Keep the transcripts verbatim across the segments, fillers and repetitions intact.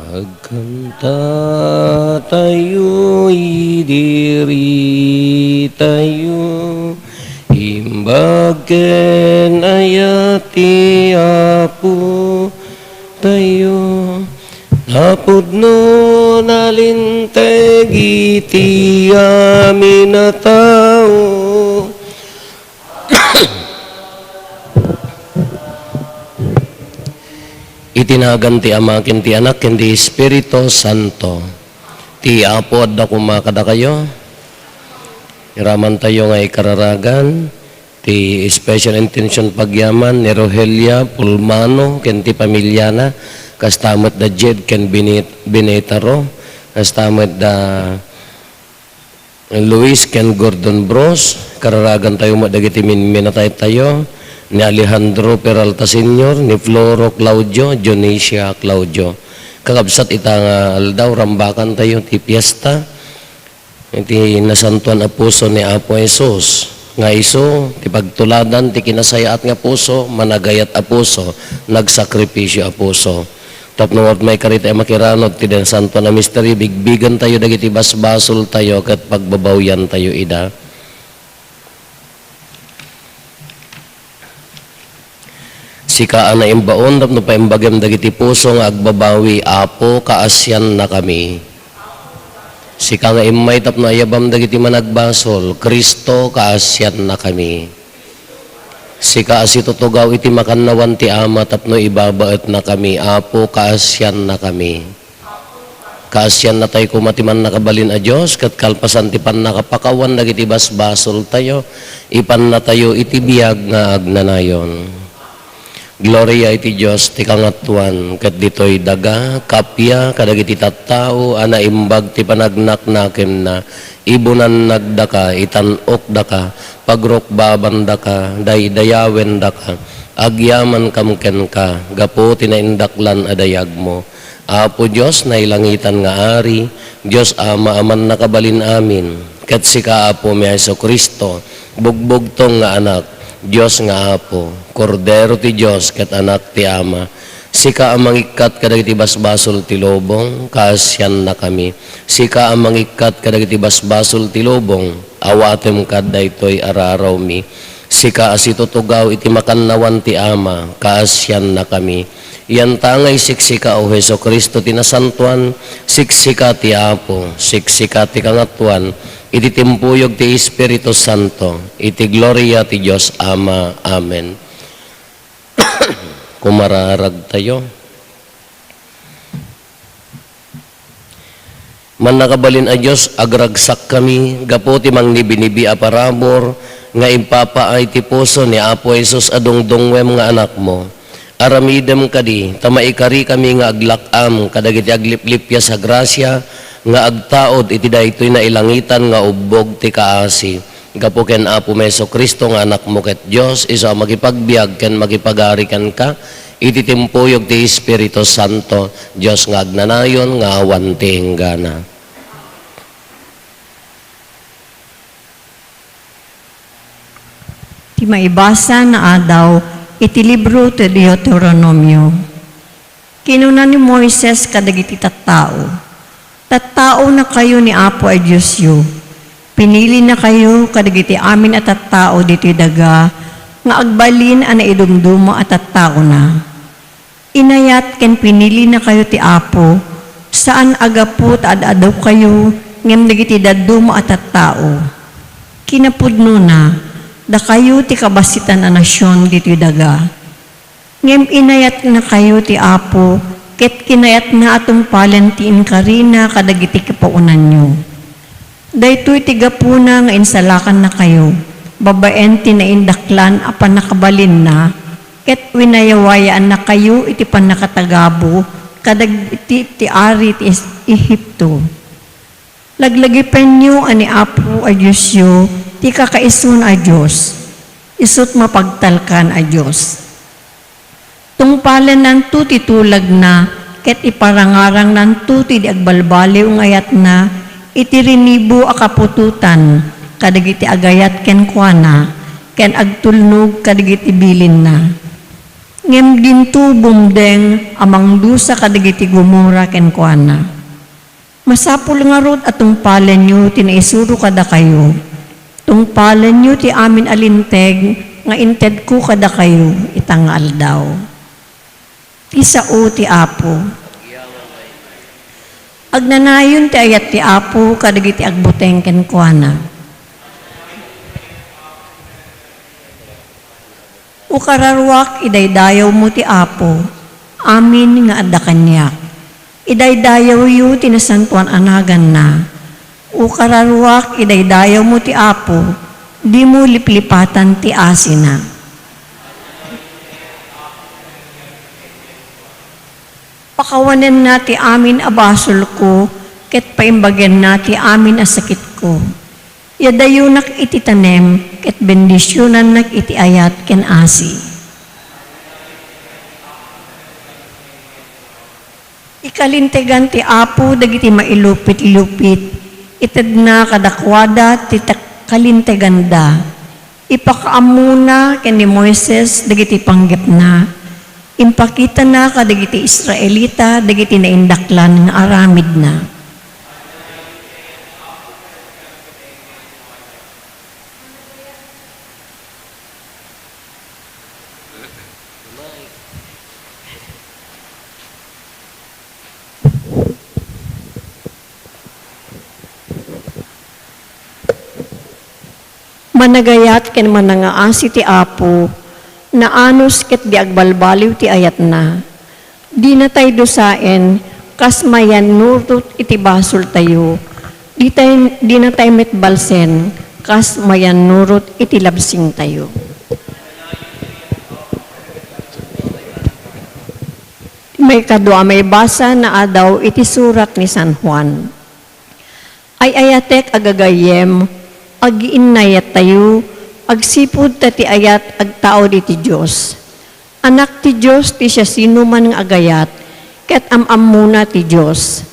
Agkanta tayo, idiritayo, imbag ken ayat ti Apo tayo. Napudno nalinteg iti amin a tao. Iti nagan ti Ama, ken ti Anak, ken ti Espiritu Santo. Ti Apo adda koma kadakayo. Iramantayo nga ikararagan ti special intention pagyaman ni Rogelia Pulmano ken ti pamiliana, kasta met da Jed ken Bini-, Binetaro, kasta met da Luis ken Gordon Bros, kararagantayo met dagiti minminataytayo, ni Alejandro Peralta Senior, ni Floro Claudio, Dionisia Claudio. Kakabsat ita nga aldaw, rambakantayo ti fiesta, iti nasantuan a puso ni Apo Jesus, nga isu ti pagtuladan ti kinasayaat nga puso, managayat a puso, nagsakripisio a puso. Tapno maikari tayo makiranod ti nasantuan a misterio, bigbigentayo dagiti basbasoltayo ket pagbabawiantayo ida. Sika a naimbaon tapno paimbagem dagiti puso nga agbabawi, Apo, kaasiannakami. Sika nga immay tapno ayabam dagiti managbasol, Cristo, kaasiannakami. Sika a situtugaw iti makannawan ti Ama tapno ibabaetnakami, Apo, kaasiannakami. Kaasiannatay koma ti Mannakabalin a Dios, ket kalpasan ti pannakapakawan dagiti basbasoltayo, ipannatayo iti biag nga agnanayon. Gloria iti Dios ti kangatoan, ket ditoy daga, kappia kadagiti tattao a naimbag ti panagnaknakemna, ibunannagdaka, itan-okdaka, pagrukbabandaka, daydayawendaka, agyamankam kenka, gapu ti naindaklan a dayagmo. Apo Dios, nailangitan nga Ari, Dios Ama a Mannakabalin-amin, ket sika, Apomi a Jesu-Cristo, bugbugtong nga Anak, Dios nga Apo, Kordero ti Dios ket Anak ti Ama, sika a mangikkat kadagiti basbasol ti lubong, kaasiannakami. Sika a mangikkat kadagiti basbasol ti lubong, awatem kad daytoy a rarawmi. Sika a situtugaw iti makannawan ti Ama, kaasiannakami. Yantangay siksika, O Jesu-Cristo ti nasantoan, siksika ti Apo, siksika ti kangatoan, iti timpuyog ti Espiritu Santo, iti gloria ti Dios Ama. Amen. Kumararagtayo. Mannakabalin a Dios, agragsakkami gapu ti mangnibinibi a parabur nga impapaay ti puso ni Apo Jesus a dungdungngoem nga Anakmo. Aramidem kadi, ta maikarikami nga aglak-am kadagiti agliplipias a grasia nga agtaud iti daytoy nailangitan nga ubbog ti kaasi. Gapu ken Apomi Jesu-Cristo nga Anakmo ket Dios, isu a makipagbiag ken makipagari kenka iti timpuyog ti Espiritu Santo, Dios nga agnanayon nga awan ti inggana. Ti maibasa nga adaw iti libro ti Deuteronomio. Kinuna ni Moises kadagiti tattao, "Tattaonakayo ni Apo a Diosyo. Pinilinakayo kadagiti amin a tattao ditoy daga nga agbalin a naidumduma a tattaona. Inayat ken pinilinakayo ti Apo, saan a gapu ta ad-adawkayo ngem dagiti dadduma a tattao. Kinapudnona, dakayo ti kabasitan a nasion ditoy daga. Ngem inayatnakayo ti Apo, ket kinayatna a tungpalen ti inkarina kadagiti kipuonanyo. Daytoy ti gapuna nga insalakannakayo babaen ti naindaklan a pannakabalinna, ket winayawayaannakayo iti pannakatagabo kadagiti ti ari ti Is-, Egipto. Laglagipenyo a ni Apo a Diosyo ti kakaisuna a Dios, isut' mapagtalkan a Dios. Tungpalennanto ti tulagna ket iparangarangnanto ti di agbalbaliw nga ayatna iti rinibo a kaputotan kadagiti agayat kenkuana ken agtulnog kadagiti bilinna." Ngem dinto bumdeng a mangdusa kadagiti gumura kenkuana. Masapul ngarud a tungpalenyo ti naisuro kadakayo. Tungpalenyo ti amin a linteg nga intedko kadakayo ita nga aldaw. Ti sao ti Apo. Agnanayon ti ayat ti Apo kadagiti agbuteng kenkuana. Ukararuak, idaydayawmo ti Apo, amin nga adda kaniak. Idaydayawyo ti nasantoan a naganna. Ukararuak, idaydayawmo ti Apo, dimo liplipatan ti asina. Pakawanenna ti amin a basolko, ket paimbagenna ti amin a sakitko. Yadayonak iti tanem, ket bendisionannak iti ayat ken asi. Ikalintegan ti Apo dagiti mailupit-lupit, itedna kadakuada ti ta-, kalinteganda. Ipakaammona ken ni Moises dagiti panggepna, impakitana kadagiti Israelita dagiti naindaklan nga aramidna. Managayat ken manangaasi ti Apo, naanus ket di agbalbaliw ti ayatna. Dinatay dusaen kas mayannurot iti basoltayo, ditay, dinatay met balsen kas mayannurot iti labsingtayo. Maikadua a maibasa naadaw iti surat ni San Juan. Ay-ayatek a gagayyem, agiinnayattayo agsipud ta ti ayat agtaud iti Dios. Anak ti Dios ti siasinoman nga agayat, ket am-ammona ti Dios.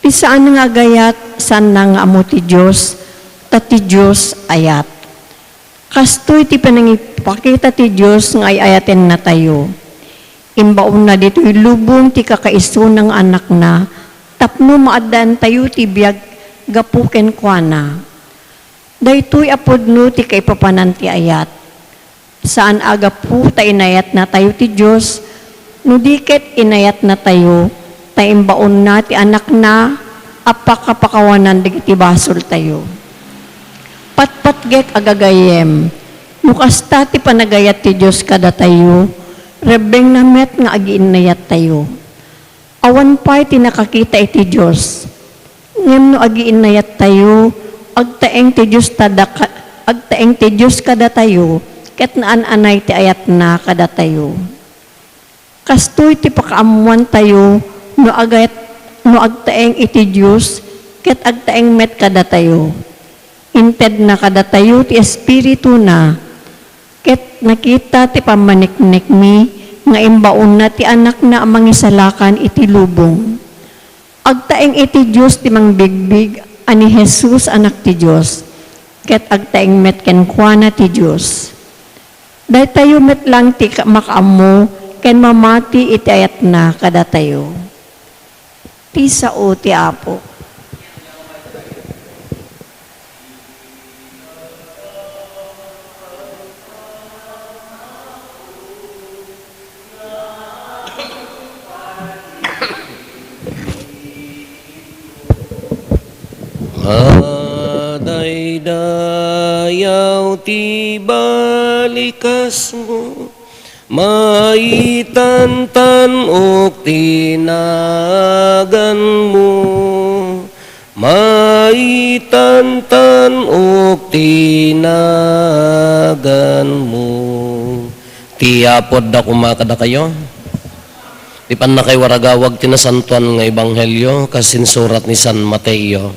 Ti saan nga agayat, saanna nga ammo ti Dios, ta ti Dios ayat. Kastoy ti panangipakita ti Dios nga ay-ayatennatayo. Imbaonna ditoy lubong ti kakaisuna nga Anakna tapno maaddaantayo ti biag gapu kenkuana. Daytoy a pudno ti kaipapanan ti ayat. Saan a gapu ta inayatnatayo ti Dios, no di ket inayatnatayo ta imbaonna ti Anakna a pakapakawanan dagiti basoltayo. Patpatgek a gagayyem, no kasta ti panagayat ti Dios kadatayo, rebbengna met nga agiinnayattayo. Awan pay ti nakakita iti Dios. Ngem no agiinnayattayo, agtaeng ti Dios ta daka-, agtaeng ti Dios kadatayo, ket naan-anay ti ayatna kadatayo. Kastoy ti pakaammoantayo no agayat-, no agtaeng iti Dios ket agtaeng met kadatayo. Intedna kadatayo ti Espirituna, ket nakita ti pammaniknekmi nga imbaonna ti Anakna a mangisalakan iti lubong. Agtaeng iti Dios ti mangbigbig a ni Jesus, Anak ti Dios, ket agtaeng met kenkuana ti Dios. Daytayo met lang ti ka-, makaammo ken mamati iti ayatna kadatayo. Ti sao ti Apo. Madaydayaw ti balikasmo, maitantan-ok ti naganmo, maitantan-ok ti naganmo. Ti Apo adda koma kadakayo. Ti pannakaiwaragawag ti nasantoan nga ebanghelio kas insurat ni San Mateo.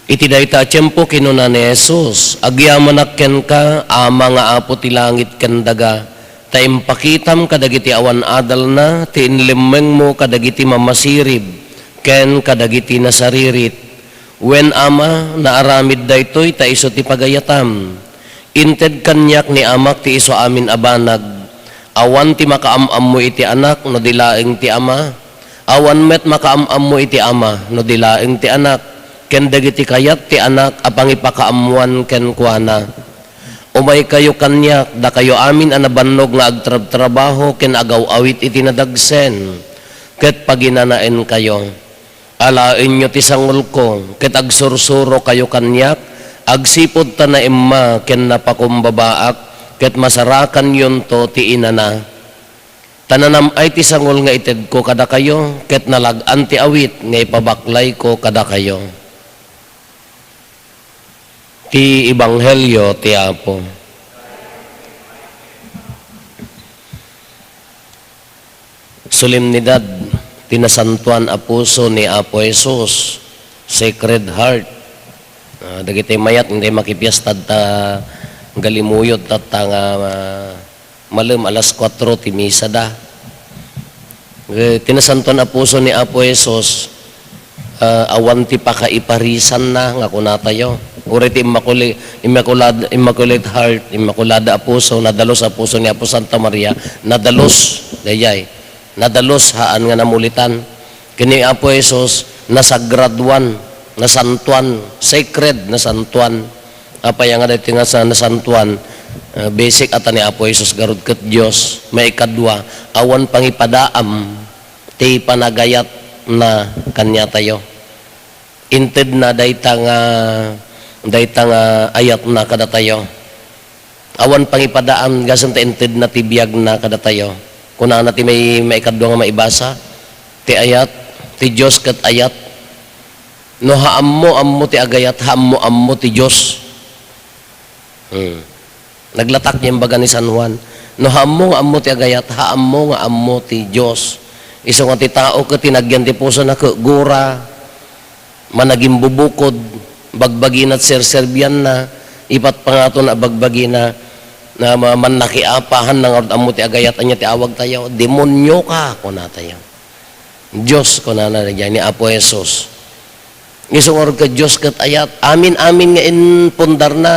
Iti dayta a tiempo, kinuna ni Jesus, "Agyamanak kenka, Ama nga Apo ti langit ken daga, ta impakitam kadagiti awan adalna ti inlemmengmo kadagiti mamasirib ken kadagiti nasaririt. Wen, Ama, naaramid daytoy ta isu ti pagayatam. Inted kaniak ni Amak ti isu amin a banag. Awan ti makaam-ammo iti Anak no di laeng ti Ama. Awan met makaam-ammo iti Ama no di laeng ti Anak, ken dagiti kayat ti Anak a pangipakaammoan kenkuana. Umaykayo kaniak, dakayo amin a nabannog nga agtrabtrabaho ken agaw-awit iti nadagsen, ket paginanaenkayo. Alaenyo ti sangulko, ket agsursurokayo kaniak, agsipud ta naemma ken napakumbabaak, ket masarakanyonto ti inana. Ta nanam-ay ti sangul nga itedko kadakayo, ket nalag-an ti awit nga ipabaklayko kadakayo. Ti Ebanghelio ti Apo. Solemnidad ti Nasantoan a Puso ni Apo Jesus, Sacred Heart. Ah, dagiti mayat, hindi makipiesta ta galimuyod ta, ta nga, ah, malem alas kuatro ti misa da. Eh, ti Nasantoan a Puso ni Apo Jesus, ah, awan ti pakaiparisanna nga kunatayo. Uray ti Immaculi-, Immaculad-, Immaculate Heart, Immaculada a Puso, nadalus a puso ni Apo Santa Maria, nadalus, dayay, nadalus, haan nga namulitan. Ken ni Apo Jesus, nasagraduan, nasantuan, sacred, nasantuan. Apay nga daytoy nga sa nasantuan, ah, basic ata ni Apo Jesus garud ket Dios. Maikadua, awan pangipadaam ti panagayatna kaniatayo. Intedna dayta nga, dayta nga ayatna kadatayo. Awan pangipadaam, gasenta intedna ti biagna kadatayo. Kunana ti may, maikadua nga maibasa, ti ayat, ti Dios ket ayat. No haammo-ammo ti agayat, haammo-ammo ti Dios. Hmm. Naglatak nga imbaga ni San Juan, "No haammo nga ammo ti agayat, haammo nga ammo ti Dios." Isu nga ti tao ket tinagyan ti pusona ket gura, managimbubukod, bagbagina ti serserbianna, ipatpangato na bagbagina, na ma-, mannakiapa, haan na ngarud ammo ti agayat, ania ti awagtayo? "Demonio ka," kunatayo. Dios, kunana daydiay ni Apo Jesus. Isu ngarud ket Dios ket ayat. Amin-amin nga impundarna,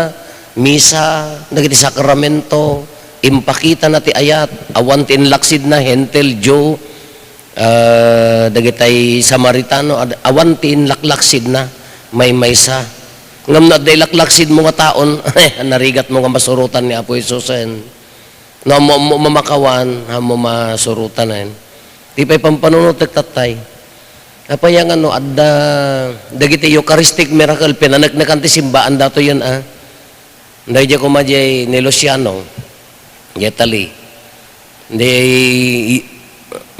misa, dagiti sakramento, impakitana ti ayat. Awan ti inlaksidna, Hentil, Jew, ah, dagitay Samaritano, ad-, awan ti inlaklaksidna, maymaysa. Ngem no adda ilaklaksidmo nga taon, narigatmo nga masurotan ni Apo Jesusen. No ammo-ammo mamakawan, ammo masurutanen. Ti pay pampanunotek tattay. Apay nga no adda dagiti Eucharistic miracle, pinaneknekan ti simbaan datoyen a. Daydiay koma diay ni Luciano, diay Italy. Diay,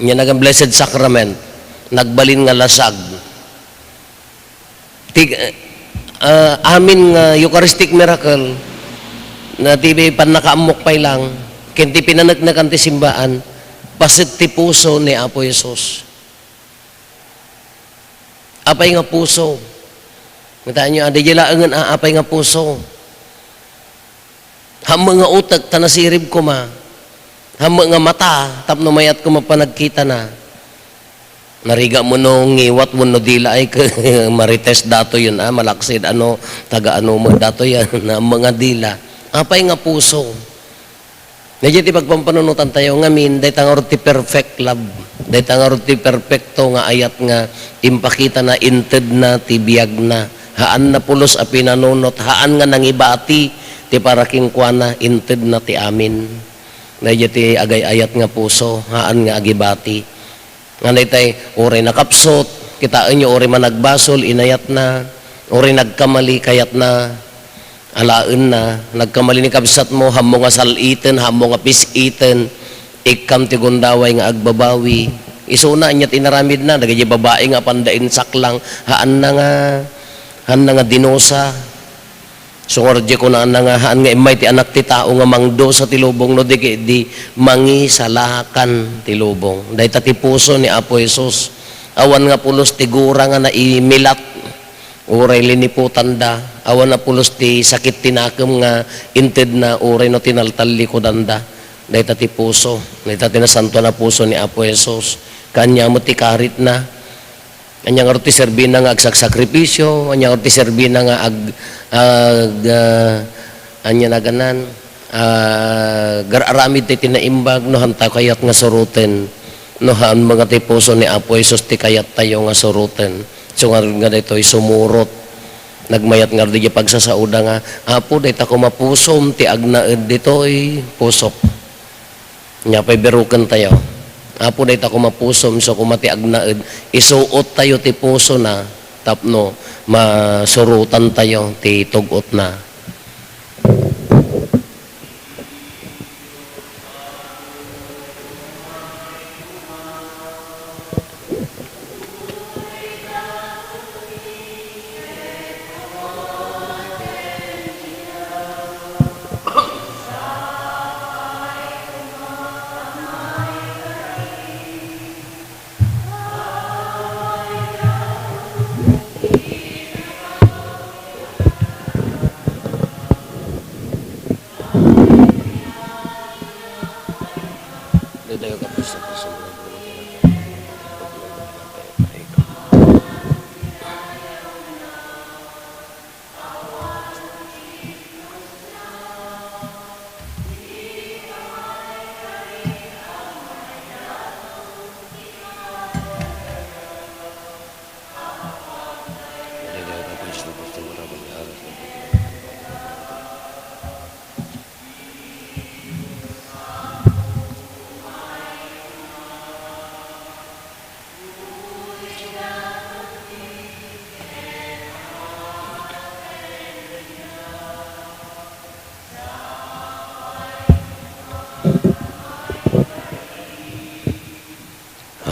nia nagan Blessed Sacrament, nagbalin nga lasag. Ti, ah, amin nga Eucharistic miracle, na ti pannakaammok pay lang, ken ti pinaneknekan ti simbaan, paset ti puso ni Apo Jesus. Apay nga puso? Kitaan nyo, adi laengen a, apay nga puso? Hammo nga utek, ta nasirib koma. Hammo nga mata, tapno mayat koma panagkitana. Narigat mo no ngiwat wenno dila ay, marites datoyen, ah, malaksid, ano, taga ano mo datoyen, hammo nga dila. Apay nga puso. Daydiay ti pagpampanunotan tayo ngamin, dayta ngarud ti perfect love. Dayta ngarud ti perfecto nga ayat nga impakitana, intedna ti biagna. Haanna pulos a pinanunot, haan nga nangibati ti para kenkuana, intedna ti amin. Daydiay ti agay-ayat nga puso, haan nga agibati. Nga daytay, uray nakapsut, kitaenyo, uray managbasol, inayatna, uray nagkamali, kayatna, alaenna, nagkamali ni kabsatmo, hammo nga sal-iten, hammo nga pis-iten, ikkam ti gundaway nga agbabawi. Isuna, ania ti inaramidna, dagiti babai nga apanda insaklang, haanna nga, haanna nga dinusa. Sungardiay kunana nga, haan nga immay ti Anak ti Tao nga mangdusa ti lubong, no di ket di mangisalakan ti lubong. Dayta ti puso ni Apo Jesus. Awan nga pulos ti gura nga naimilat, uray liniputanda. Awan nga pulos ti sakit ti nakem nga intedna, uray no tinaltallikudanda. Dayta ti puso. Dayta ti nasantoan a puso ni Apo Jesus. Kaanya met ti karitna. Ania ngarud ti serbina nga agsaksakripisio? Ania ngarud ti serbina nga ag-, ag-, ah, Ania naganan? Ah, gar-aramid ti, ti naimbag, no han tayo kayat nga suroten, no han mga ti puso ni Apo Jesus ti kayat tayo nga suroten. So, ngarud nga daytoy sumurot. Nagmayat ngarud di pagsasauda nga, "Apo, dayta koma pusom ti agnaed ditoy pusok." Nia pay biruken tayo. Apo, dayta koma pusom, isu koma ti agnaed. Isuot tayo ti pusona tapno masurotan tayo ti tug-otna.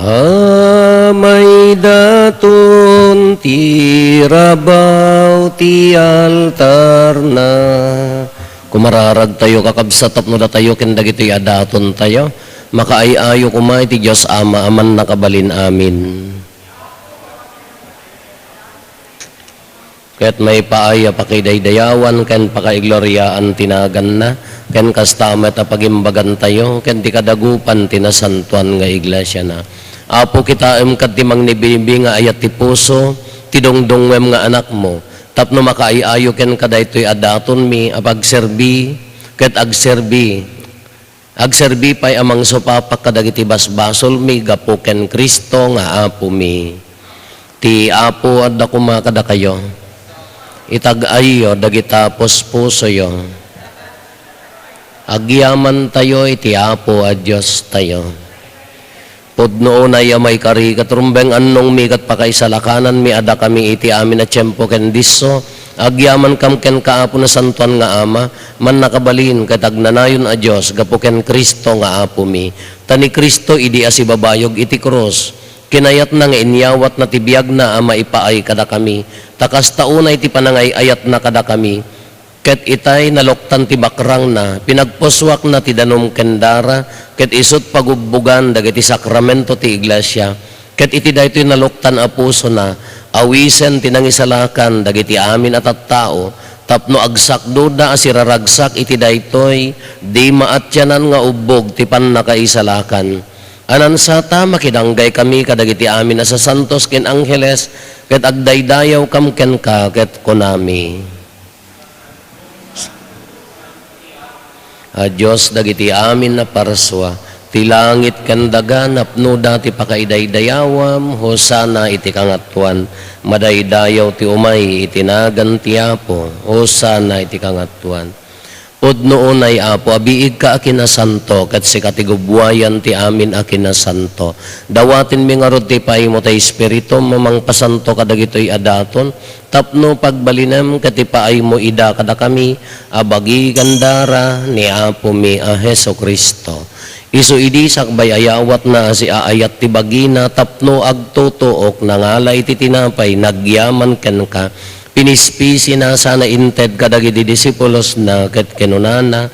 Amay daton ti rabaw ti altarna. Kumararag tayo, kakabsat, tapno datayo ken dagitoy a daton tayo. Makaay-ayo koma iti Dios Ama a mannakabalin amin. Ket maipaay a pakidaydayawan ken pakaigloriaan ti naganna, ken kasta met a pagimbagantayo ken ti kadagupan ti nasantoan nga iglesiana. Apo, kitaem kad ti mangnibibi nga ayat ti puso ti dungdungngoem nga anakmo, tapno makaay-ayo kenka daytoy a datonmi a pagserbi ket agserbi Agserbi pay a mangsupapak kadagiti basbasolmi gapu ken Cristo nga Apomi. Ti Apo adda koma kadakayo. Itag-ayyo dagita puspusoyo. Agyamantayo iti Apo a Diostayo. Pudno unay a maikari ket rumbeng annongmi ket pakaisalakananmi a dakami iti amin a tiempo ken disso, agyamankam kenka, Apo, Nasantoan nga Ama, mannakabalin ket agnanayon a Dios gapu ken Cristo nga Apomi. Ta ni Cristo idi asibabayog iti krus, kinayatna nga inyawatna ti biagna a maipaay kadakami, ta kasta unay ti panangay-ayatna kadakami. Ket itay naluktan ti bakrangna, pinagpusuakna ti danum ken dara, ket isut' pagubbogan dagiti sakramento ti iglesia. Ket iti daytoy naluktan a pusona, awisen ti nangisalakan dagiti amin a tattao, tapno agsakdoda a siraragsak iti daytoy di maatianan nga ubbog ti pannakaisalakan. Anansata, makidanggay kami kadagiti amin a sasantos ken angheles, ket agdaydayawkam kenka, ket kunami. A Dios dagiti amin a parsua, ti langit ken daga napnoda ti pakaidaydayawam, Hosanna iti kangatoan. Madaydayaw ti umay iti nagan ti Apo, Hosanna iti kangatoan. Pudno unay, Apo, a biigka a kinasanto, ket sika ti gubbuayan ti amin a kinasanto. Dawatenmi ngarud ti ipaaymo ti Espiritum a mangpasanto kadagitoy a daton, tapno pagbalinem ket ipaaymo ida kadakami a bagi ken dara ni Apomi a Jesu-Cristo. Isu idi sakbay a yawatna a siaayat ti bagina tapno agtutuok, nangala iti tinapay, nagyaman kenka, pinispisina sana inted kadagiti disipulosna ket kinunana,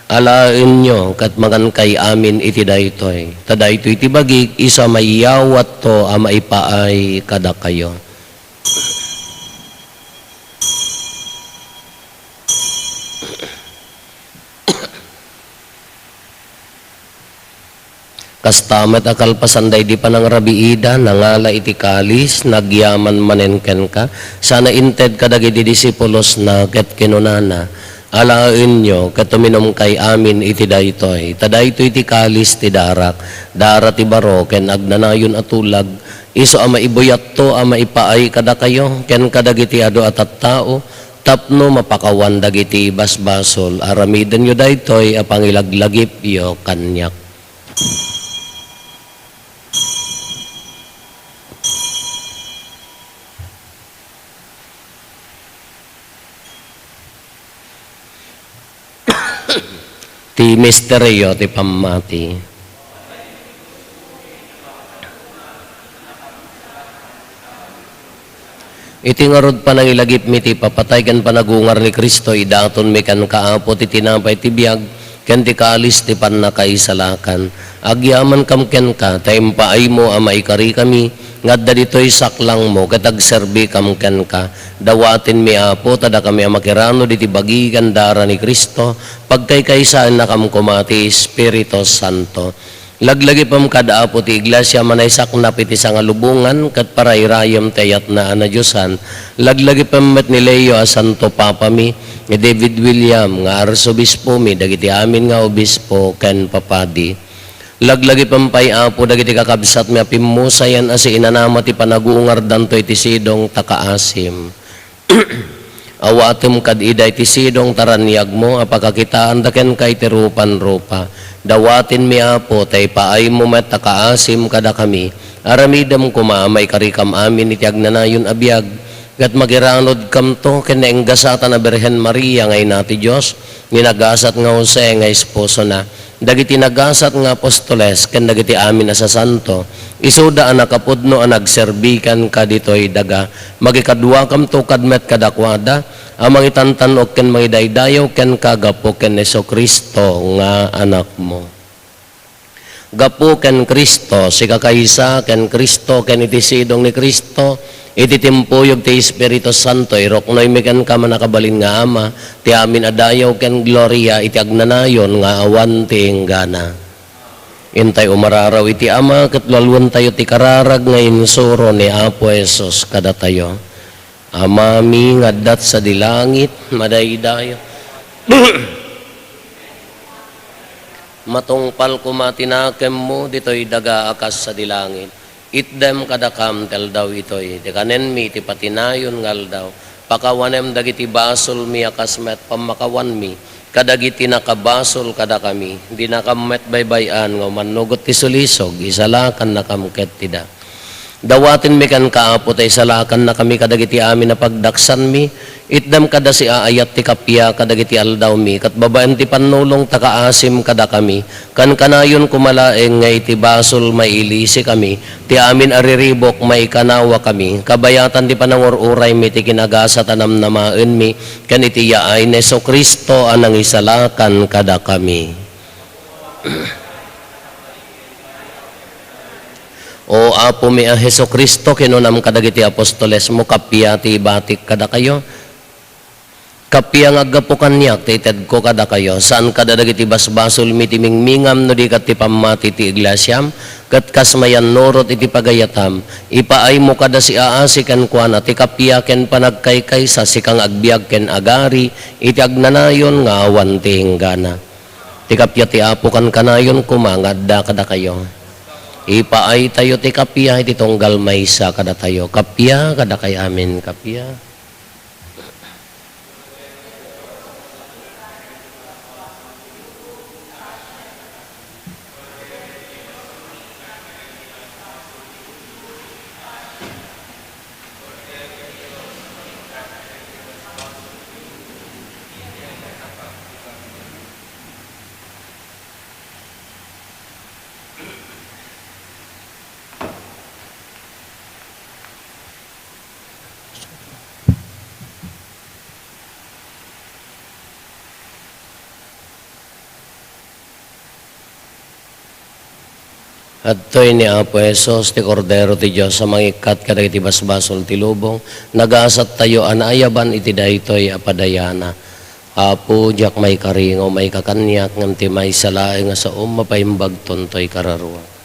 "Alaenyo ket mangankay amin iti daytoy, ta daytoy ti bagik, isu a maiyawatto a maipaay kadakayo." Kasta met a kalpasan daydi panangrabiida, nangala iti kalis, nagyaman manen kenka, sana inted kadagiti disipulosna, ket kinunana, Alaenyo ket uminumkay amin iti daytoy, ta daytoy ti kalis ti darak, dara ti baro ken agnanayon a tulag, isu a maibuyatto a maipaay kadakayo ken kadagiti adu a tattao tapno mapakawan dagiti basbasol. Aramidenyo daytoy a pangilaglagipyo kaniak. Ti misterio ti pammati. Iti ngarud panangilagipmi ti ipapatay ken panagungar ni Cristo, idatonmi kenka, Apo, ti tinapay ti biag ken ti kalis ti pannakaisalakan. Agyamankam kenka, ta impaaymo a maikarikami nga adda ditoy saklangmo ket agserbikam kenka. Dawatenmi, Apo, ta dakami a makiranod iti bagi ken dara ni Cristo, pagkaykaysaennakam koma ti Espiritu Santo. Laglagipem kad Apo ti Iglesia a manaysaknap iti sangalubongan ket parairayem ti ayatna a nadiosan. Laglagipem met ni Leo a Santo Papami, ni David William nga Arsobispomi, dagiti amin nga obispo ken papadi. Laglagipem pay, Apo, dagiti kakabsatmi a pimmusayan a siinanama ti panagungardanto iti sidong ta kaasim. Awatem kad ida iti sidong ta raniagmo a pakakitaanda kenka iti rupan-rupa. Dawatenmi, Apo, ta ipaaymo met a kaasim kadakami. Aramidem koma a maikarikam amin iti agnanayon a biag, ket makiranodkamto ken naenggasatan a Birhen Maria nga Ina ti Dios, ni nagasat nga Jose nga esposona, dagiti nagasat nga apostoles ken dagiti amin a sasanto, isuda a nakapudno a nagserbi kenka ditoy daga. Makikaduakamto kad met kadakuada a mangitantan-ok ken mangidaydayaw kenka gapu ken Jesu-Cristo nga Anakmo. Gapu ken Cristo, sikakaysa ken Cristo ken iti sidong ni Cristo, iti timpuyog ti Espiritu Santo, iruknoymi kenka, mannakabalin nga Ama, ti amin a dayaw ken gloria iti agnanayon nga awan ti inggana. Intay umararaw iti Ama ket laluentayo ti kararag nga insuro ni Apo Jesus kadatayo. Amami nga adda sadi langit, madaydayaw. Matungpal koma ti nakemmo ditoy daga a kas sadi langit. Itdem kadakam ti aldaw itoy ti kanenmi iti patinayon nga aldaw. Pakawanem dagiti basolmi a kas met pammakawanmi kadagiti nakabasol kadakami. Dinakam met baybay-an nga umannugot ti sulisog, isalakannakam ket ti da. Dawatenmi kenka, Apo, ta isalakannakami kadagiti amin a pagdaksanmi. Itdem kada siaayat ti kappia kadagiti aldawmi, ket babaen ti pannulong ta kaasim kadakami. Kankanayon koma laeng nga iti basol mailisikami, ti amin a riribuk maikanawakami, kabayatan ti panangur-uraymi ti kinagasat a namnamaenmi, ken iti yaay ni Jesu-Cristo a nangisalakan kadakami. O Apomi a Jesu-Cristo, kinunam kadagiti apostolesmo, kappia ti ibatik kadakayo. Kappia nga aggapu kaniak ti itedko kadakayo, saan kada dagiti basbasolmi ti mingmingam no di ket ti pammati ti iglesiam, ket kas mayannurot iti pagayatam, ipaaymo kada siaasi kenkuana ti kappia ken panagkaykaysa, sika nga agbiag ken agari iti agnanayon nga awan ti inggana. Ti kappia ti Apo kankanayon koma nga adda kadakayo. Ipaaytayo ti kappia iti tunggal maysa kadatayo. Kappia kadakay amin, kappia. Adtoy ni Apo Jesus, ti Kordero ti Dios a mangikkat kadagiti basbasol ti lubong. Nagasattayo a naayaban iti daytoy a padayana. Apo, diak maikari nga umayka kaniak, ngem ti maysa laeng a saom, mapaimbagton toy kararuak.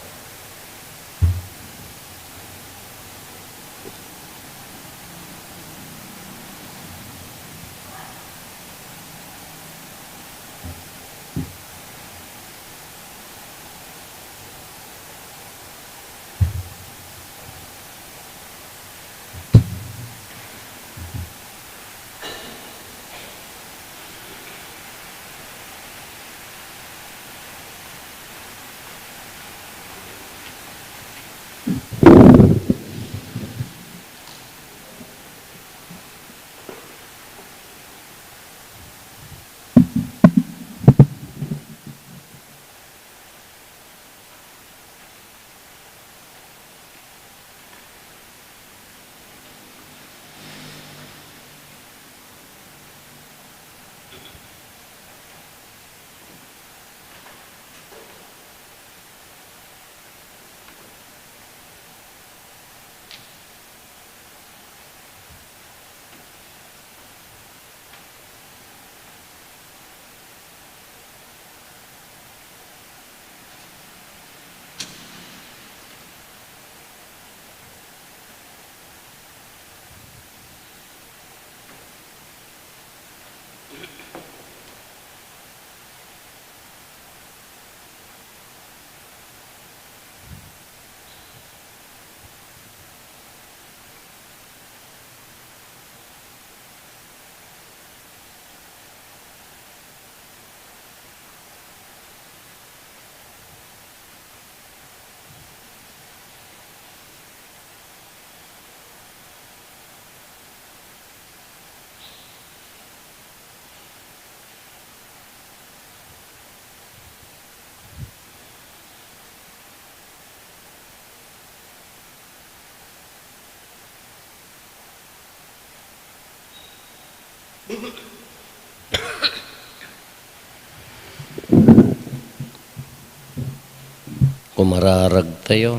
Umararagtayo.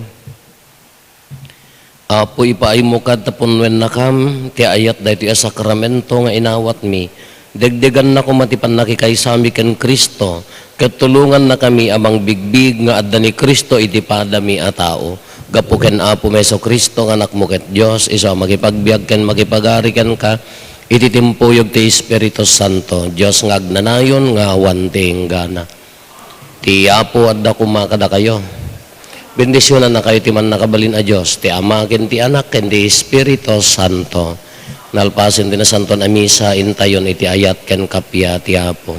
Apo, ipaaymo kad ta punnuennakam ti ayat daytoy a sakramento nga inawatmi. Degdeganna koma ti pannakikaysami ken Cristo, ket tulongannakami a mangbigbig nga adda ni Cristo iti padami a tao. Gapu ken Apo Jesu-Cristo nga Anakmo ket Dios, isu a makipagbiag ken makipagari kenka iti timpuyog ti Espiritu Santo, Dios nga agnanayon nga awan ti inggana. Ti Apo adda koma kadakayo. Bendisionannakayo ti Mannakabalin a Dios, ti Ama, ken ti Anak, ken ti Espiritu Santo. Nalpasen ti Nasantoan a Misa, intayon iti ayat ken kappia ti Apo.